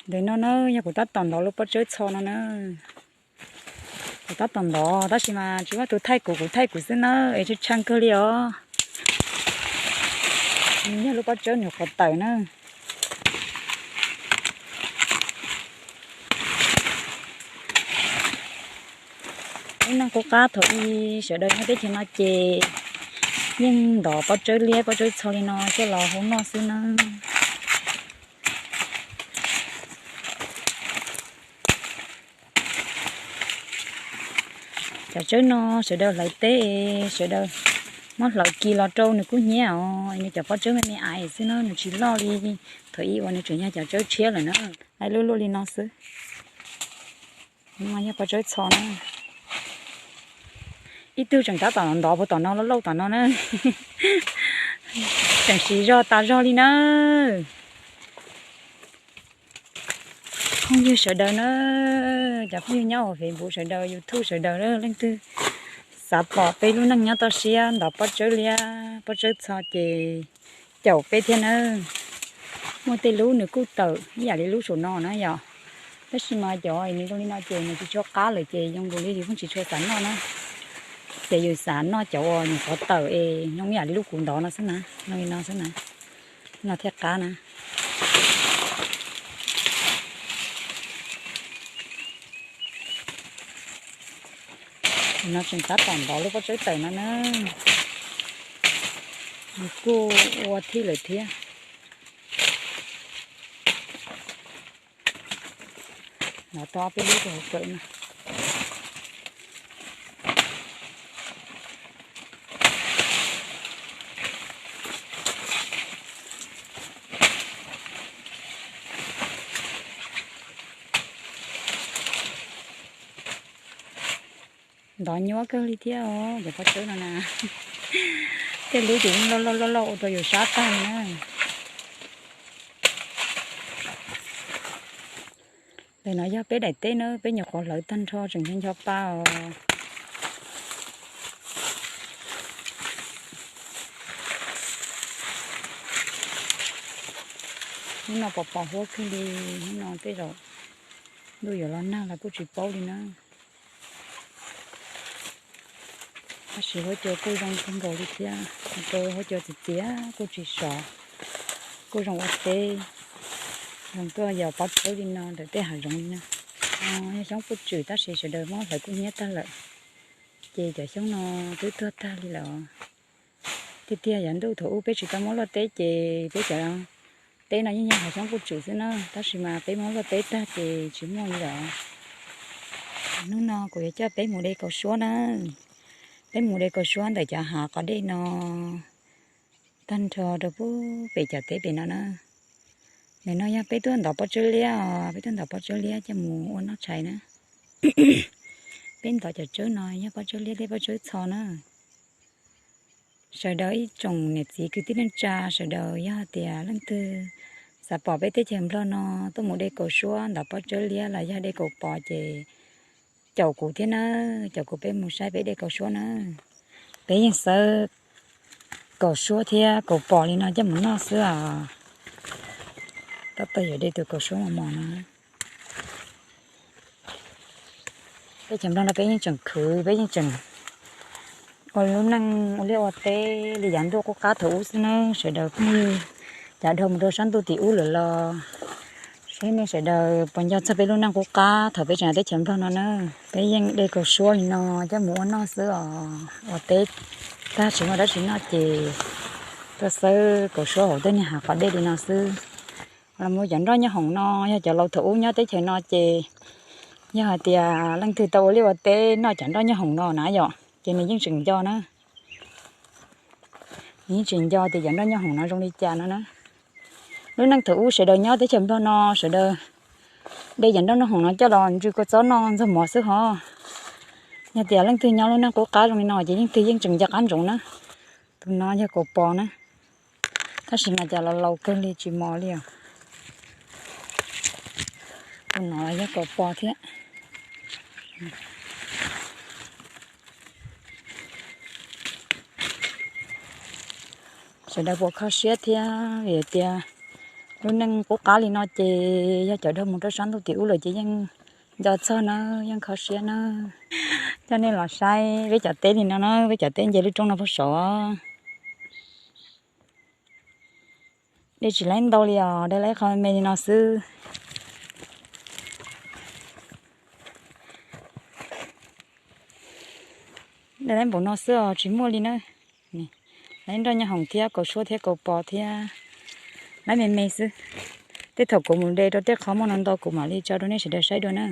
Ntawm no na yog kuv tab tom ntov lub pob tsawb txho no na. Kuv tab tom ntov tab sis mas tsis muaj tus thaij kuv, kuv thaij kuv xwb na, es tshav tshav kawg li os. Nws yog lub pob tsawb nws qhuav tawm na. Lub neej qub qab thaum ub sawv daws nyob teb chaws no ces yeej ntov pob tsawb liab pob tsawb txho li no coj los hau noj xwb na. Cov tsawb no sawv daws hlawv teb, sawv daws muab hlawv kis los rau nws kub hnyiab os, nws cov pob tsawb me me aiv xwb na, nws tsis loj li thaum ub uas nws tseem yog cov tsawb tshiab lawm na. Lub luaj li no xwb. No yog pob tsawb txho na. Ib tug tseem tab tom ntov puag tom no, lauj lauj tom no na. Tseem siv zog tas zog li na. Phooj ywg sawv daws na, cov phooj ywg nyob hauv Facebook sawv daws, YouTube sawv daws, leej twg xav pom peb lub neej nyob toj siab ntov pob tsawb liab pob tsawb txho ces caum peb thiab na. Muaj tej lub nws kuj tawm ib yam li lub saum no na yom, tab sis mas cov nws zoo li no ces nws tsis tshua qab lawm ces zoo nkaus li yus pheej tsis tshua xav noj na. Ces yus xav noj cov uas nws qhuav tawm es zoo ib yam li lub kuv ntov no xwb na, zoo li no xwb na, no thiaj qab na. No tseem tab tom ntov lub pob tsawb tawm no na. Nws kuj ua thij lawm thiab. Nov tau ob peb lub rau hauv kawm no. Ntov nyuaj kawg li thiab os cov pob tsawb no na. Tej lub ces yeej loj loj loj loj ua rau yus sab tag li na. Ntawm no yog peb daim teb na, peb nyuam qhuav hlawv tag nrho tseem ncho ncho pa os. Hnub no pos pos huab kawg li, hnub no tej zaum ntuj yuav los nag los kuj tsis paub li na. Tab sis huab cua kuj zoo kawg nkaus li thiab, rau huab cua txias txias kuj tsis sov, kuj zoo ua teb, zoo tuaj yos pob tsawb li no ntawm tej hav zoov li no. Yog xyoob puj tswm tab sis sawv daws muab hlawv kub hnyiab tag lawm, ces cov xyoob no twb tuag tag li lawm. Tiag tiag yav ntuj thaum ub peb tsis tau muab luaj teb ces peb cov teb no yeej yog hav xyoob puj tswm xwb na, tab sis mas peb muab luaj teb tag ces tsis muaj li lawm. Hnub no kuv yuav coj peb mus de kaus suab na. Peb mus de kaus suab ntawm cov hav qhov dej no tag nrho rau pem cov teb pem no na. Ntawm no yog peb tuaj ntov pob tsawb liab os, peb tuaj ntov pob tsawb liab coj mus ua noj tshais na. Peb ntov cov tsawb no yog pob tsawb liab thiab pob tsawb txho na. Sawv daws ib tsoom niam txiv kwv tij neej tsa sawv daws, yog hais tias leej twg xav pom peb teb chaws Nplog no tuaj mus de kaus suab ntov pob tsawb liab los yog de kaus pos ces caum kuv thiab na, caum kuv peb mus saib peb de kaus suab na. Peb yeej xawb kaus suab thiab kaus pos li no coj mus noj xwb os. Tab tom yuav de tus kaus suab mos mos no. Teb chaws Nplog no peb yeej tseem khwv, peb yeej tseem ua lub neej ua liaj ua teb li yav ntuj qub qab thaum ub xwb na. Sawv daws phooj ywg, cov dhau mus rau sab ntuj tim ub lawm los seb nej sawv daws puas nco txog peb lub neej qub qab thaum peb tseem nyob teb chaws Nplog no na. Peb yeej de kaus suab li no coj mus ua noj xwb os. Ua teb tag tsis muaj dab tsi noj ces tuaj xawb kaus suab hauv tej niag hav qhov dej li no xwb. Los mus cov nroj nyob hoom no, yog cov laus thaum ub nyob teb chaws no ces yog hais tias leej twg tau ua liaj ua teb noj cov nroj nyob hoom no na yom, ces nws yeej tseem nco na. Nws yeej tseem nco tias cov nroj nyob hoom no zoo li cas no na. Lub neej thaum ub sawv daws nyob teb chaws Nplog no sawv daws de cov nroj nyob hoom no coj los ntsw kua txob noj ntxuag mov xwb hos. Yog tias leej twg nyob lub neej qub qab zoo li no ces leej twg yeej tseem nco qab ntsoov na. Tus no yog kaus pos na, tab sis mas cas los laus kawg li tsis mos li os. Tus no los yog kaus pos thiab. Sawv daws puas kho siab thiab vim tias Lub neej qub qab li no ces yog cov dog mus rau sab ntuj tim ub lawm ces yeej nco txog na, yeej kho siab na. Coj nej los saib peb cov teb li no na, peb cov teb nce lub roob no puag saud. De tsis laib ntau li os, de laib qho me li no xwb. De laib npaum no xwb os, tsis muaj li na. Laib nroj nyob hoom thiab kaus suab thiab kaus pos thiab, laib me me xwb. Tej thaum kuv mus de rau tej qhov muaj no ntau kuv mam li tso rau nej sawv daws saib dua na.